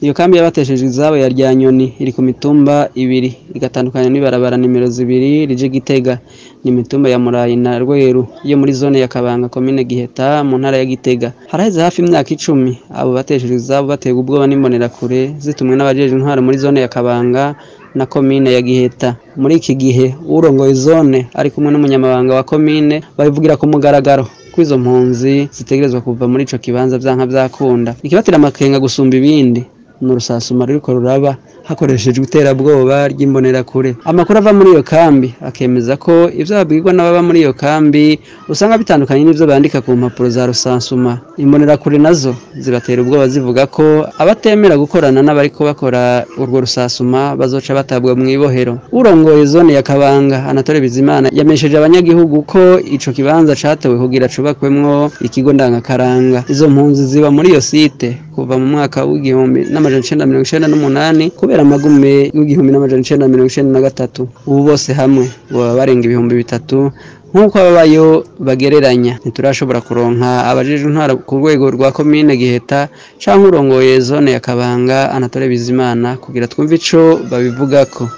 Iyo kambi yabatesheje izabo ya Ryanyoni iri ku mitumba ibiri igatandukanya n'ibarabara nimero 2 rije Gitega, ni imitumba ya Murayi na Rweru yo muri zone ya Kabanga, komine Giheta, mu ntara ya Gitega. Haraheze hafi imyaka 10 abo bateshejwe izabo baterwa ubwoba n'imbonerakure zitumwe n'abajejwe intwaro muri zone ya Kabanga na komine ya Giheta. Muri iki gihe urongoye zone ari kumwe n'umunyamabanga wa komine babivugira ku mugaragaro ko izo mpunzi zitegerezwa kuva muri ico kibanza vyanka vyakunda. Ikibatera amakenga gusumba ibindi ni urusasuma ruriko ruraba hakoreshejwe iterabwoba ry'imbonerakure. Amakuru ava muri iyo kambi akemeza ko ivyo babwirwa n'ababa muri iyo kambi usanga bitandukanye n'ivyo bandika ku mpapuro za rusansuma. Imbonerakure nazo zibatera ubwoba zivuga ko abatemera gukorana n'abariko bakora urwo rusasuma bazoca batabwa mw'ibohero. Urongoye zone ya Kabanga, Anatole Bizimana, yamenyesheje abanyagihugu ko ico kibanza catowe kugira cubakwemwo ikigo ndangakaranga. Izo mpunzi ziba muri iyo site kuva mu mwaka w'1998 kubera amagume y'1993. Ubu bose hamwe baba barenga 3000 nk'uko ababayo bagereranya. Ntiturashobora kuronka abajejwe intwaro ku rwego rwa komine Giheta canke urongoye zone ya Kabanga, Anatole Bizimana, kugira twumve ico babivugako.